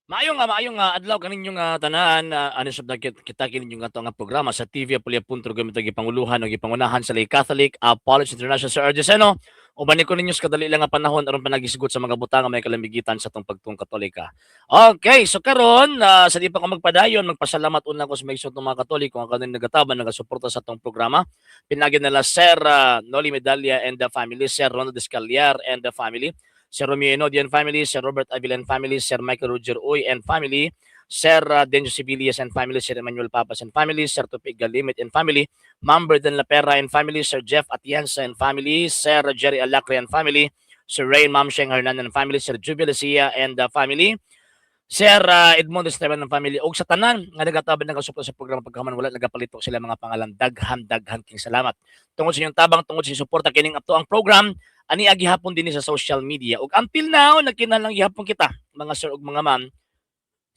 Maayong adlaw kaninyo nga tanan, ano sa kita kini nga ato nga programa sa TV Apulia Punto gamit ang gipanguluhan o gipangunahan sa Lay Catholic Apology International, Sir Argeseno. Uban ko ninyo sa kadali lang nga panahon aron panagisgot sa mga butang nga may kalamigitan sa atong pagtuong Katolika. Okay, so karon, sa di pa ko magpadayon, magpasalamat una ko sa mga ng mga Katoliko ang kanang nagataban, nagasuporta sa atong programa. Pinagi nila Sir Noli Medalla and the family, Sir Ronald Escalier and the family, Sir Romeo Enodi and family, Sir Robert Avila and family, Sir Michael Roger Uy and family, Sir Denjo Sibilias and family, Sir Emmanuel Papas and family, Sir Tupig Galimit and family, Ma'am Berden Lapera and family, Sir Jeff Atienza and family, Sir Jerry Alacre and family, Sir Ray Ma'am Sheng Hernan and family, Sir Jubil Lucia and the family, Sir Edmond Esteban and family, ug sa tanan nga nagataban, nagasuporta sa programa pagkaman wala nagapalito sila mga pangalan, daghan daghan king salamat. Tungod sa inyong tabang, tungod sa inyong suporta kining ato ang program ani gihapon dinhi sa social media. Ug until now nagkinahanglan gihapon kita, mga sir ug mga ma'am,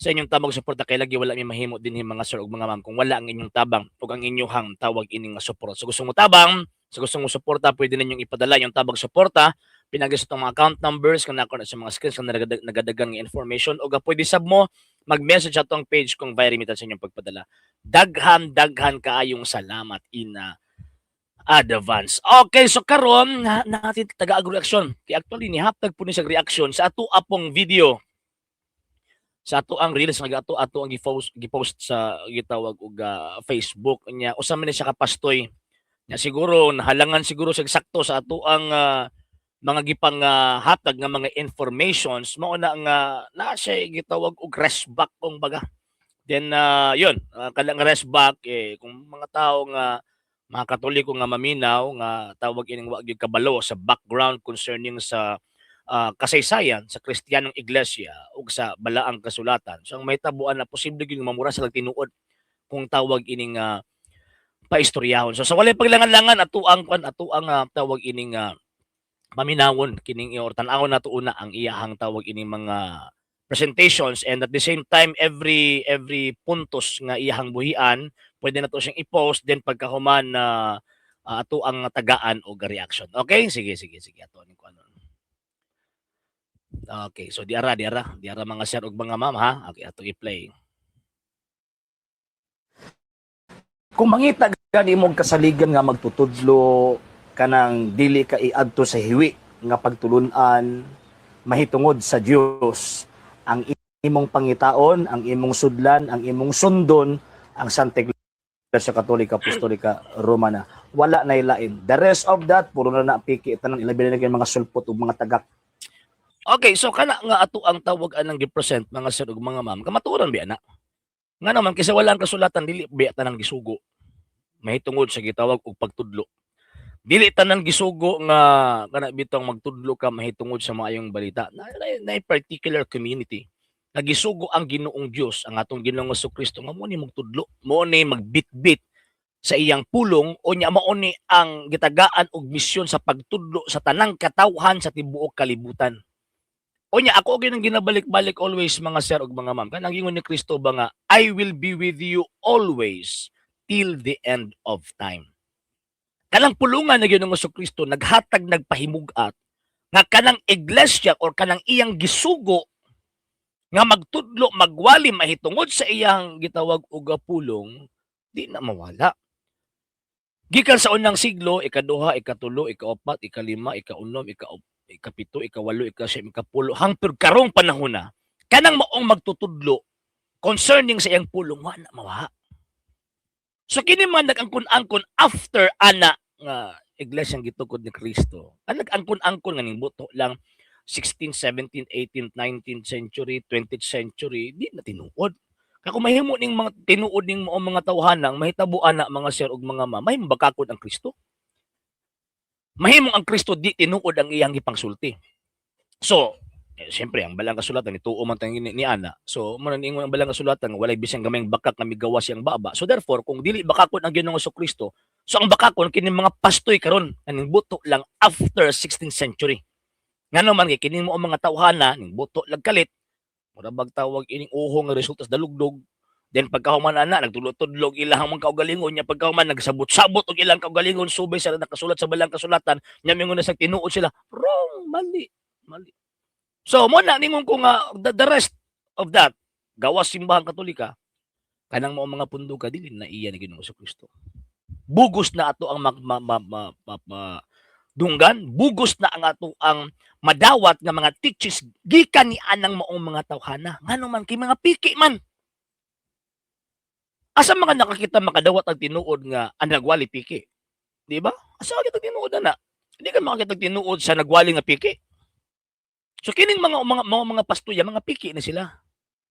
sa inyong tabang, suporta, kay lagi wala mi mahimo dinhi, mga sir ug mga ma'am, kung wala ang inyong tabang ug ang inyong tawag ining nga suporta. So gusto mo tabang, sa gusto mo suporta, pwede ninyong ipadala yung tabang, suporta pinagi sa itong mga account numbers kung nako na sa mga screens kung nagadagang information, o pwede sab mo mag-message atong page kung via remittance sa inyong pagpadala. Daghan daghan kaayong salamat in advance. Okay, so karon na natin taga reaksyon. Kay actually nihatag po ni sa reaksyon sa ato apong video, sa ato ang reels nga ato ato ang gipost sa gitawag og Facebook niya. Usa man ni siya ka pastoy nya, siguro nahalangan siguro sa sakto sa ato ang mga gipang hatag nga mga informations, mao na nga naa siya gitawag og resback kung baga. Then yun, kanang resback eh, kung mga tao nga mga Katoliko nga maminaw nga tawag ining wa gyud kabalo sa background concerning sa kasaysayan sa Kristiyanong Iglesia ug sa Balaang Kasulatan. So ang mahitabuan na posible gyud mamura sa tinuod kung tawag ining paistoryahon. So sa walay paglangan-langan, ato ang kwan, ato ang tawag ining paminawon kining or tan-awon nato una ang iyahang tawag ining mga presentations, and at the same time every puntos nga iyahang buhian, pwede na to siyang i-post, then pagkahuman na ato ang tagaan og reaction. Okay? Sige, sige, sige, ato ning kuan. Okay, so diara diara diara, mga sir ug mga ma'am, ha. Okay, ato i-play. Kung mangita gani imong kasaligan nga magtutudlo kanang dili ka iadto sa hiwi nga pagtulun-an mahitungod sa Dios, ang imong pangitaon, ang imong sudlan, ang imong sundon, ang Santa Iglesia Katolika Apostolika Romana. Wala na ilain. The rest of that, puro na na piki tanan, ilabi na kay mga sulpot ug mga tagak. Okay, so kana nga ato ang tawag anang gi-present, mga sir ug mga ma'am, kamatuoran biya na. Nga naman kaysa wala ang kasulatan, dili biya tanang gisugo mahitungod sa gitawag og pagtudlo. Dili tanan gisugo nga kana bitong magtudlo ka mahitungod sa maayong balita. Na particular community nga gisugo ang Ginoong Dios, ang atong Ginoong Kristo, nga mo ni magtudlo, mo ni magbitbit sa iyang pulong o nya mao ni ang gitagaan og misyon sa pagtudlo sa tanang katawhan sa tibuok kalibutan. O nya ako gyud ang ginabalik-balik always, mga sir ug mga ma'am. Kanang ingon ni Kristo ba nga, "I will be with you always till the end of time." Kanang pulungan na Ginoong Kristo naghatag, nagpahimugat nga kanang iglesia or kanang iyang gisugo nga magtudlo, magwali mahitungod sa iyang gitawag og pulong, di na mawala. Gikan sa unang siglo, ikaduha, ikatulo, ikaupat, ikalima, ikaunom, ikapito, ikawalo, ikasiyam, ikapulo, hangtod karong panahon na, kanang maong magtutudlo concerning sa iyang pulong, wa na mawa. So kini man nag-angkon-angkon after ana nga iglesia gitukod ni Kristo. Ang nag-angkon-angkon nga ning buto lang 16, 17, 18, 19th century, 20th century, di na tinuod. Kaya kung mahimo ning mga tinuod ning maong mga tawhanang mahitabo ana, mga sir ug mga ma'am, mahimo bakakon ang Kristo. Mahimong ang Kristo di tinuod ang iyang gipangsulti. So, eh, siyempre ang Balang Kasulatan ituo man tang ni ana. So, mo na niingon ang Balang Kasulatan nga walay bisan gamayng bakak nga migawas iyang baba. So therefore, kung dili bakakon ang Ginoong Kristo, so ang bakakon kini mga pastoy karon kaning buto lang after 16th century. Ngano man kay kini mo ang mga tawhana ning buto lag kalit, mura bag tawag ining uho nga resulta sa dalugdog. Then pagkahuman ana nagtudlo-tudlog ilahang mga kaugalingon nya, pagkahuman nagsabot-sabot og ilang kaugalingon subay sa nakasulat sa Balang Kasulatan nya, mingon na sa tinuod sila, wrong, mali, mali. So mo na ningon ko nga the rest of that Gawas Simbahan Katolika, kanang mao mga punduka dili na iya ni Ginoong Kristo. Bugos na ato ang dunggan, bugos na ang ato ang madawat nga mga teachings gikan ni anang maong mga tawhana. Ngano man kay mga piki man. Asa mga nakakita makadawat ang tinuod nga ang nagwali piki? Di ba? Asa kita tinuod na? Hindi ka makakita tinuod sa nagwali nga piki. So kining mga pastuya, mga piki na sila.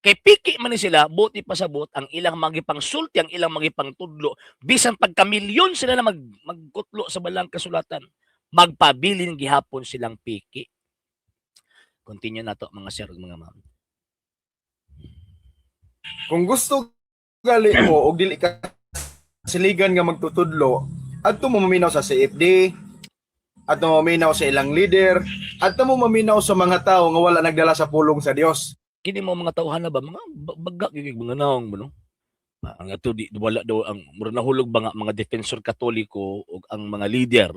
Kay piki man ni sila, buot ipasabot ang ilang magipangsulti, ang ilang magipangtudlo, bisan pagkamilyon sila na magkutlo sa balang kasulatan, magpabilin gihapon silang piki. Continue na to, mga sir ug mga ma'am. Kung gusto gali mo og dili ka siligan nga magtutudlo, adto mo maminaw sa CFD, adto mo maminaw sa ilang leader, adto mo maminaw sa mga tao nga wala nagdala sa pulong sa Dios. Kini mo mga tawhana ba, mga baga gyud mga naong mo, no? Ah, ang ato di wala daw ang mura nahulog ba nga mga defensor Katoliko ug ang mga leader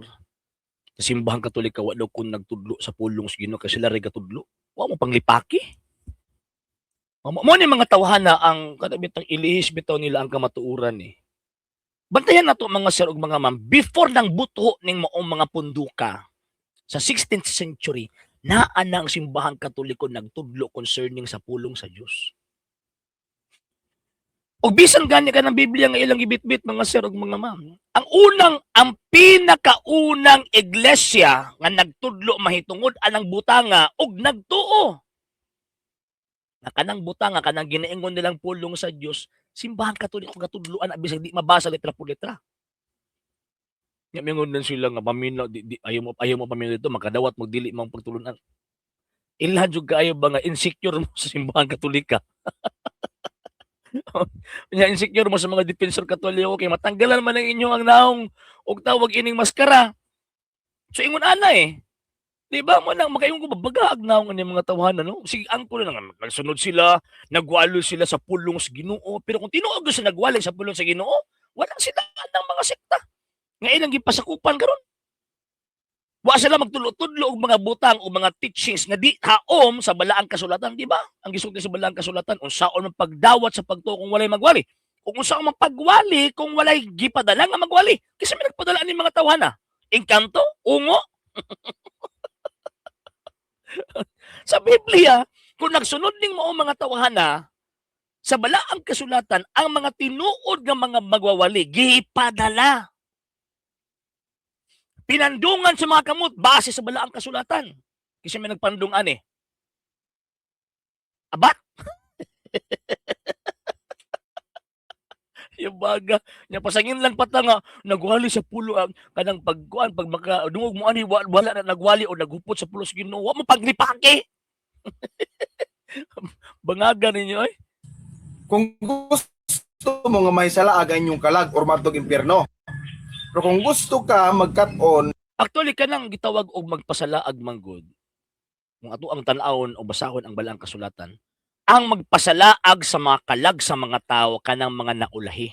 sa Simbahang Katolika wa daw kun nagtudlo sa pulong sa Ginoo kay sila ray gatudlo. Wa mo panglipaki. Mo ni mga tawhana ang kada bitang ilihis bitaw nila ang kamatuoran eh. Bantayan nato, mga sir ug mga ma'am, before nang buto ning maong mga punduka sa 16th century, naa na ang Simbahang Katoliko nagtudlo concerning sa pulong sa Dios. Og bisan gani ka ng Biblia nga ilang gibitbit, mga sir ug mga ma'am. Ang pinakaunang iglesia nga nagtudlo mahitungod anang butanga ug nagtuo na kanang butanga, kanang ginaingon nilang pulong sa Dios, Simbahan Katoliko gatudloan na bisag di mabasa letra por letra. Nya mingon din sila nga paminaw di, ayaw mo paminaw dito makadawat mo dili mo pagtulunan. Ilhan jud kaayo ba nga insecure mo sa Simbahan Katolika. Nya insecure mo sa mga defensor Katoliko kay matanggalan man ang inyong ang naong og tawag ining maskara. So ingon ana eh. Di ba mo nang makaingon ko ba bagaag naong ani mga tawhana, no? Sige, angko na nga nagsunod sila, nagwalo sila sa pulong sa Ginoo, pero kung tinuod sa nagwali sa pulong sa Ginoo, wala sila ng mga sekta nga ilang gipasakupan karon. Wa sila magtudlo-tudlo og mga butang o mga teachings nga di haom sa balaang kasulatan, di ba? Ang gisulti sa balaang kasulatan, unsaon man pagdawat sa pagtuo kung walay magwali? Kung unsaon man pagwali kung walay gipadala nga magwali? Kasi may nagpadala ni mga tawhana. Engkanto, ungo. Sa Biblia, kung nagsunod ning mao mga tawhana sa balaang kasulatan, ang mga tinuod nga mga magwawali gipadala. Pinandungan sa mga kamot base sa balaang kasulatan. Kasi may nagpandungan eh. Abat? Yung baga, nya pasangin lang pata nga nagwali sa pulo ang kanang pagkuan pag maka dungog mo ani wala na nagwali o naghupot sa pulo sa Ginoo, wa mo paglipake. Bangaga ninyo ay. Kung gusto mo nga may salaag ang inyong kalag or matog impyerno. Pero kung gusto ka magkat-on Actually, kanang gitawag og magpasalaag manggod. Kung ato ang tan-awon o basahon ang balaang kasulatan, ang magpasalaag sa mga kalag sa mga tao kanang mga naulahi.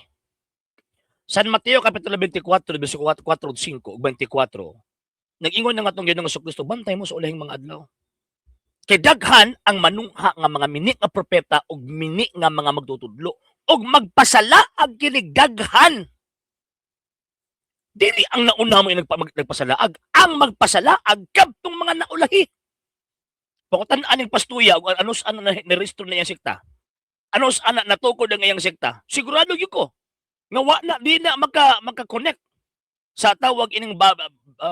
San Mateo kapitulo 24 bersikulo 4 ug 5 ug 24. Nag-ingon na nga atong Ginoong Kristo, bantay mo sa ulahing mga adlaw. Kay daghan ang manungha nga mga mini nga propeta ug mini nga mga magtutudlo ug magpasalaag kini daghan. Dili ang nauna mo yung nagpasalaag, ang magpasalaag kadtong mga naulahi. Pakutan aning pastuya ug ano sa ano na nirehistro na iyang sekta. Ano sa ana natukod ang iyang sekta. Sigurado gyud ko nga wa na di na maka-connect sa tawag ining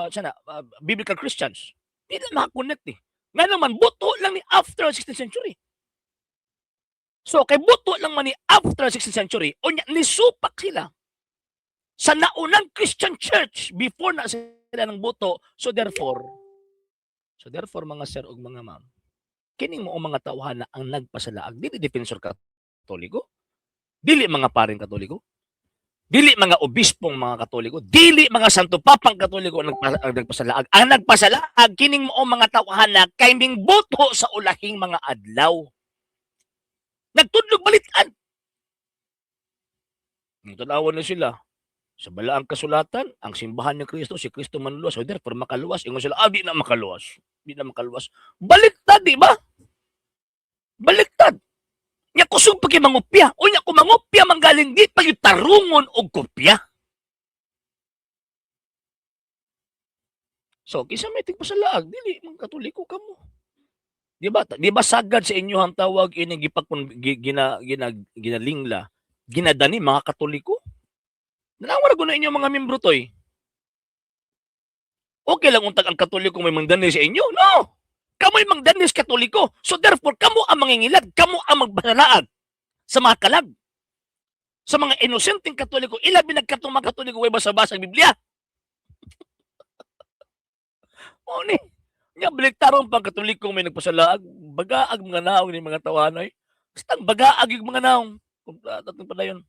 sana biblical Christians. Di na maka-connect eh. Nga naman buto lang ni after 16th century. So kay buto lang man ni after 16th century, unya nisupak sila sa naunang Christian church before na sila ng buto. So therefore, mga sir ug mga ma'am, kining mo mga tawhana ang nagpasalaag dili defensor Katoliko, dili mga paring Katoliko, dili mga obispong mga Katoliko, dili mga Santo Papang Katoliko ang nagpasalaag. Ang nagpasalaag kining mo mga tawhana kay ming buto sa ulahing mga adlaw. Nagtudlog balitan. Nang na sila sa balaang kasulatan, ang simbahan ni Kristo, si Kristo manluwas, so therefore makaluwas. Ingon sila, ah, di na makaluwas. Di na makaluwas. Baliktad, di ba? Baliktad. Nya kusog pa kay mangopya. Unya kung mangopya manggaling di pa gyud tarungon og kopya. So, kinsa may tigpasalaag, dili man Katoliko kamo. Di ba sagad sa inyo ang tawag ini gipakon gina gina ginalingla, ginadani mga Katoliko? Nanawa ra gud na inyo mga membro toy. Okay lang untag ang Katoliko may mangdani sa inyo? No! Kamo'y mangdani sa Katoliko. So therefore, kamo ang mangingilad, kamo ang magbasalaag sa mga kalag. Sa mga inosenteng Katoliko, ilabi nagkatong mga Katoliko way basa-basa ang Biblia. Mao ni. Nga baliktaron pang Katoliko may nagpasalaag, bagaag mga naong ni mga tawanay. Basta ang bagaag yung mga naong. Kung tatong padayon.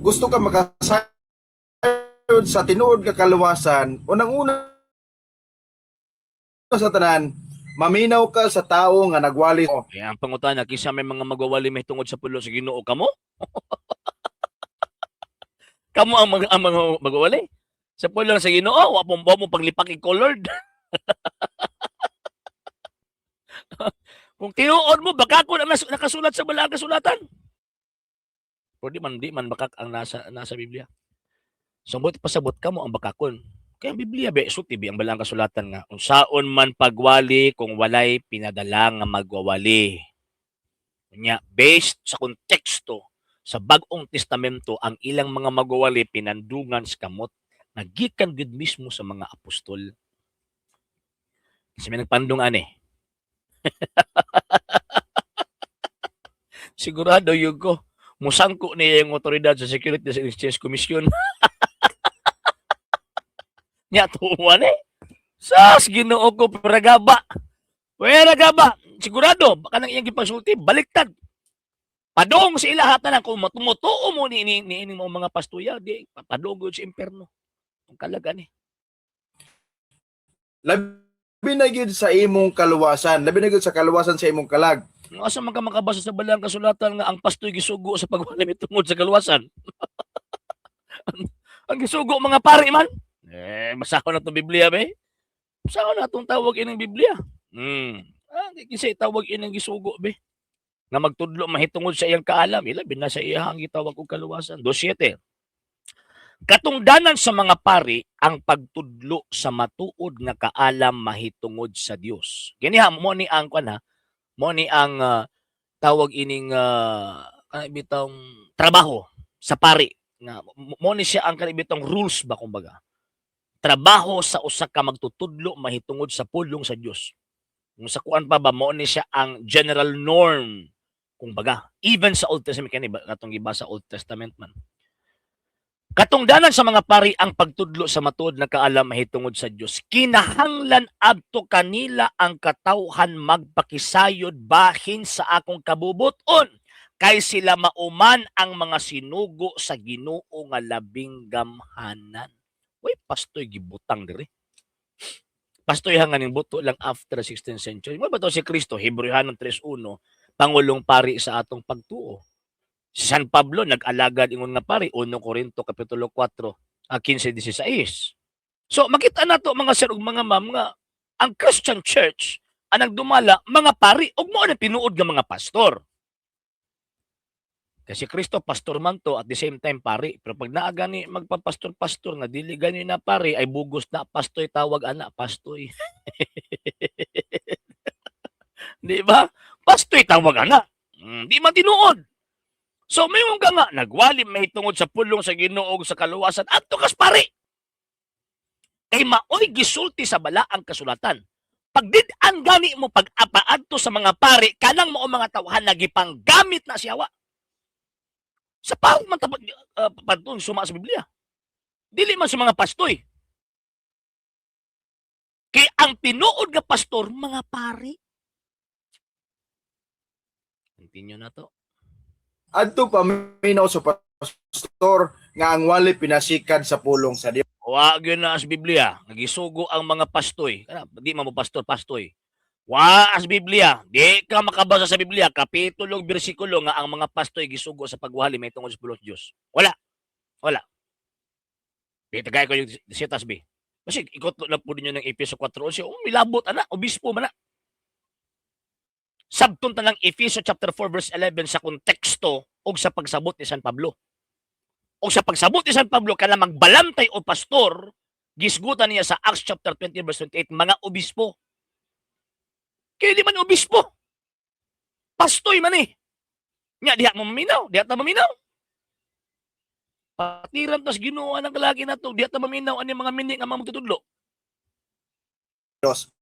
Gusto ka makasayod sa tinuod nga kaluwasan, unang-una sa tanan, maminaw ka sa tao nga nagwali. Kaya ang pangutana, kinsa may mga magwawali may tungod sa pulo sa Ginoo kamo? Kamo ang mga magwawali? Sa pulo sa Ginoo, wa mo paglipak colored. Kung tinuod mo, baka ko ang nakasulat sa balaang kasulatan. Pero di man bakak ang nasa Biblia. So, buti pasabot ka mo ang bakakon. Kaya ang Biblia, be, sulti be, ang balaang kasulatan nga, unsaon man pagwali kung walay pinadala nga magwawali. Nya, based sa konteksto sa Bagong Testamento, ang ilang mga magwawali pinandungan sa kamot nga gikan gud mismo sa mga apostol. Kasi may nagpandong ani. Sigurado yun ko. Musangko niya yung otoridad sa Securities and Exchange Commission. Nya tuwan eh. Sas, Ginoo ko, pwera gaba. Pwera gaba. Sigurado, baka nang iyang gipagsulti, baliktad. Padong sa ilaha tanan kung tumutuo mo ni mga pastuya, di padong gud sa imperno. Ang kalagan eh. Labi na gyud sa imong kaluwasan, labi na gyud sa kaluwasan sa imong kalag. Nga asa man ka makabasa sa balaang kasulatan nga ang pastoy gisugo sa pagwali tungod sa kaluwasan? Ang gisugo mga pari man. Eh, basahon na itong Biblia, be. Basahon na itong tawag ining Biblia. Ah, di kasi tawag ining gisugo, be. Nga magtudlo mahitungod sa iyang kaalam, ilabi na sa iya ang gitawag og kaluwasan. 2.7. Katungdanan sa mga pari ang pagtudlo sa matuod nga kaalam mahitungod sa Dios. Gani ha, mo ni ang kwan ha, mo ni ang tawag ining kanang trabaho sa pari nga mo ni siya ang kanang rules ba kumbaga. Trabaho sa usa ka magtutudlo mahitungod sa pulong sa Dios. Kung sa kuan pa ba, mo ni siya ang general norm kumbaga, even sa Old Testament kani ba katong gibasa Old Testament man. Katungdanan sa mga pari ang pagtudlo sa matuod na kaalam mahitungod sa Dios. Kinahanglan adto kanila ang katawhan magpakisayod bahin sa akong kabubuton kay sila mauman ang mga sinugo sa Ginoo nga labing gamhanan. Uy, pastoy gibutang diri. Pastoy hanganing buto lang after 16th century. Mo ba to si Kristo, Hebreohanon 3:1, pangulong pari sa atong pagtuo. Si San Pablo nag-alagad ingon nga pari, 1 Corinto kapitulo 4, 15:16. So makita nato mga sir ug mga ma'am nga ang Christian Church ang nagdumala mga pari ug mao na tinuod nga mga pastor. Kasi Kristo pastor man to, at the same time pari. Pero pag naa gani magpapastor-pastor nga dili gani na pari ay bugos na pastoy tawag ana, pastoy. Di ba? Pastoy tawag ana. Di man tinuod. So mayroon ka nga nagwali may tungod sa pulong sa Ginoo sa kaluwasan adto kas pari. Kay maoy gisulti sa balaang kasulatan. Pagdid-an gani mo pag-apaadto sa mga pari kanang mao mga tawhan na gipanggamit na siyawa. Sa pawag man tapad padung suma sa Biblia. Dili man sa mga pastoy. Kay ang tinuod nga pastor mga pari. Continue na to. Adto paminaw sa pastor nga ang wali pinasikad sa pulong sa Dios. Wa gyud na as Biblia, nagisugo ang mga pastoy. Kana di man mo pastor, pastoy. Wa as Biblia, di ka makabasa sa Biblia kapitulo ug bersikulo nga ang mga pastoy gisugo sa pagwali may tungod sa pulong sa Dios. Wala. Wala. Di tagay ko yung sitas bi. Kasi ikot lang po ninyo ng Efeso 4:11, oh, milabot ana, obispo man na. Sabton ta ng Efeso chapter 4 verse 11 sa konteksto og sa pagsabot ni San Pablo. O sa pagsabot ni San Pablo kana magbalantay o pastor, gisgutan niya sa Acts chapter 20 verse 28 mga obispo. Kaya di man obispo. Pastoy man eh. Nya diha mo maminaw, diha ta maminaw. Patiran tas Ginoo ang kalagi nato, diha ta maminaw ani mga mini nga mga magtutudlo. Dios.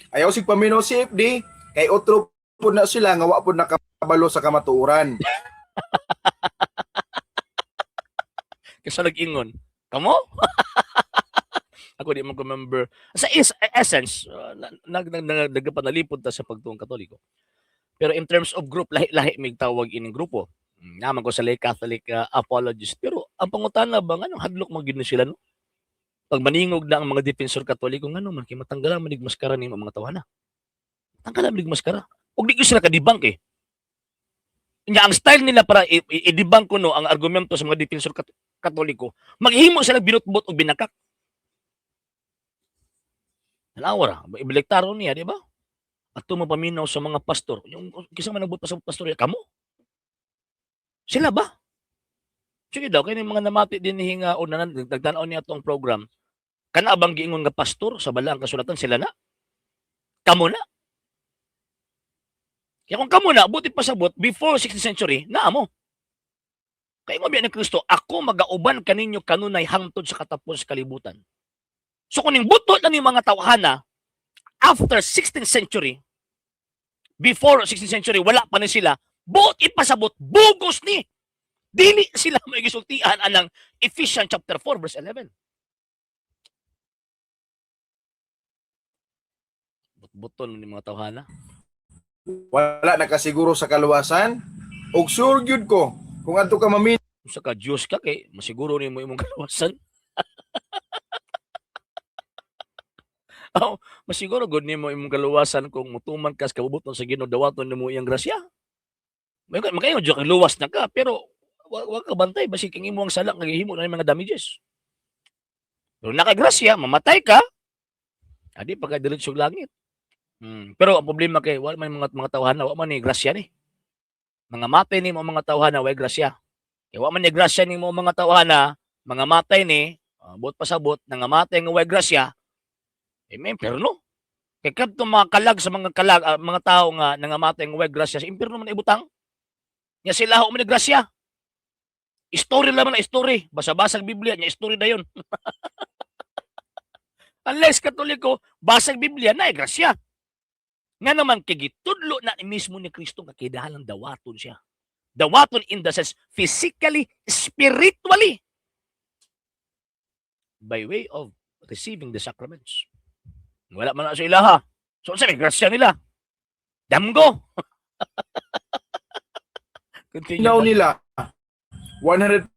Ayaw sig paminaw CFD kay otro pud na sila nga wa pud nakabalo sa kamatuoran. Kasi nag-ingon. Kamo? Ako di mo ko member. Sa essence, nag nag nag nagpanalipod ta sa pagtuong Katoliko. Pero in terms of group, lahi-lahi mig tawag ining grupo. Naman ko sa lay Catholic apologist. Pero ang pangutana ba, nganong hadlok man gyud ni sila, no? Pag maningog na ang mga defensor Katoliko, ngano man kay matanggalan man nig maskara nimo mga tawhana. Tanggalan man nig maskara. Ug di gyud sila kadebunk eh. Nya ang style nila para i-debunk kuno ang argumento sa mga defensor Katoliko, maghimo sila binutbot og binakak. Tanawa ra, ibaliktaro niya, di ba? Ato mo paminaw sa mga pastor. Yung kinsa man nagbuot pa sa pastor, kamo? Sila ba? Sige daw, kay mga namati din nga o nagtan-aw niya atong program. Kana bang giingon nga pastor sa balaang kasulatan sila na? Kamo na? Kaya kung kamo na, buti pasabot, before 16th century, naa mo. Kaya mo ni Kristo, ako magauban kaninyo kanunay hangtod sa katapos sa kalibutan. So kung ning butot na ni mga tawhana, after 16th century, before 16th century, wala pa ni sila, buot ipasabot, bugos ni. Dili sila may gisultian anang Ephesians chapter 4 verse 11. But-buton ni mga tawhana. Wala nakasiguro sa kaluwasan ug sure gyud ko kung adto ka maminaw Sa ka Diyos ka kay masiguro nimo imong kaluwasan. Oh, masiguro gud nimo imong kaluwasan kung mutuman ka sa kabubuton sa Ginoo, dawaton nimo iyang grasya. May makaingon jud kang luwas na ka pero wa ka bantay basig kang imong sala nga gihimo na mga damages. Pero nakagrasya, mamatay ka, adi pa ka diretso langit. Pero ang problema kay wala man mga tawhana, wa man ni grasya ni. Mga matay nimo mga tawhana way grasya. Kay wa man ni grasya nimo mga tawhana, mga matay ni, buot pasabot, nangamatay nga way grasya, eh may impierno. Kay kadto mga kalag sa mga kalag, mga tao nga nangamatay nga way grasya, sa impierno man ibutang. Nya sila ho man ni grasya. Story lang man na story. Basa-basag Biblia, nya story dayon. Unless Katoliko, basag Biblia na grasya. Nga naman kay gitudlo na mismo ni Kristo nga kinahanglan dawaton siya. Dawaton in the sense physically, spiritually, by way of receiving the sacraments. Wala man na sa ilaha. So unsa may grasya nila? Damgo. Continue. nila 100%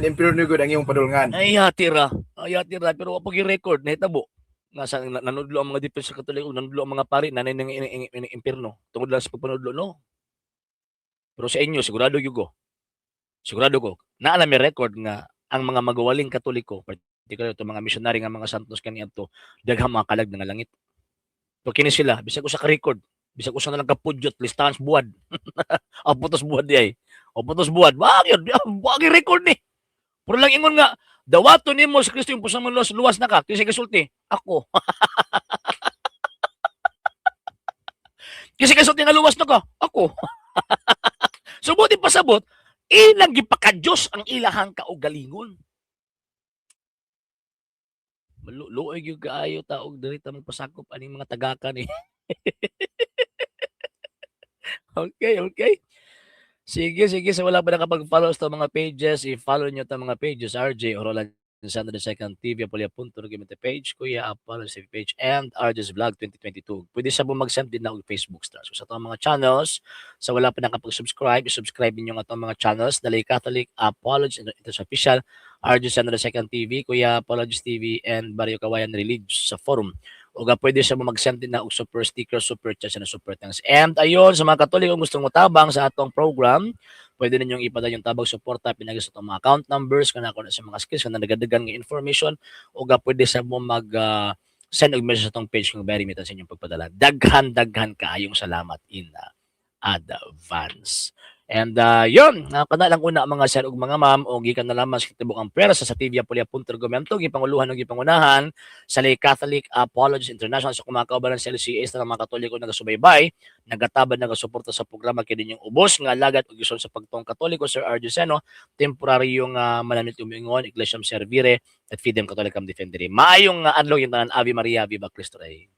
impierno gyud ang imong padulngan. Ay, hatira. Ay, hatira. Pero wa pa record nahitabo. Nga sa nanudlo ang mga defense sa Katoliko, nanudlo ang mga pari, nanay ng impierno. Tungod lang sa pagpanudlo, no? Pero sa inyo, sigurado gyud ko. Sigurado ko. Naa may record nga ang mga magawaling Katoliko, particular itong mga missionary nga mga santos kaniadto, daghang mga kalag nga langit. So kini sila, bisag usa ka record, bisag usa na lang ka pudyot, listahan sa buwad. Ang putos buwad di ay. O putos buwad, wag yun, wag yung record ni. Pero lang ingon nga, dawaton nimo sa Kristo yung pusang luwas, luwas na ka. Kasi kasulti, ako. Kasi kasulti nga luwas na ka, ako. So buti pasabot, ilang gipaka-Diyos ang ilahang kaugalingon. Luoy gyud kaayo taog diri ta magpasakop aning mga tagakan eh. Okay. Sige, sige. Sa wala pa nakapag-follow sa mga pages, i-follow nyo itong mga pages. RJ Orolan Sandra the Second TV, Apolia Punto, Argumente page, Kuya Apollo TV page, and RJ's Vlog 2022. Pwede sa mag-send din na og Facebook stars. So, sa itong mga channels, sa wala pa nakapag-subscribe, i-subscribe ninyo ang atong mga channels, Dalay Catholic, Apology, ito sa official, RJ Sandra the Second TV, Kuya Apologies TV, and Barrio Kawayan Religious sa forum. O ga pwede siya mag-send din na og super sticker, super chat, na super thanks. And ayun, sa mga Katoliko gustong motabang sa atong program, pwede ninyong ipadala yung tabang suporta pinagi sa atong mga account numbers kana ko na sa mga skills kana nagadagan nga information o ga pwede sa mo mag Send og message sa atong page kung very sa inyong pagpadala. Daghan daghan kaayong salamat in advance. And yun, kana lang una, mga sir ug mga ma'am, o gikan na lamang sa Tibok ang Pwersa sa TV Apulia Argumento, gipanguluhan ug gipangunahan sa Lay Catholic Apologists International, sa kumakauban sa LCS na mga Katoliko nagasubaybay, nagatabang, nagasuporta sa programa, kini inyong ubos nga alagad ug gison sa pagtuong Katoliko, Sir Arjo Seno, temporaryong manamit umingon, Ecclesiam Servire, et Fidem Catholicam Defendere. Maayong adlaw yung tanan. Ave Maria, Viva Cristo Rey.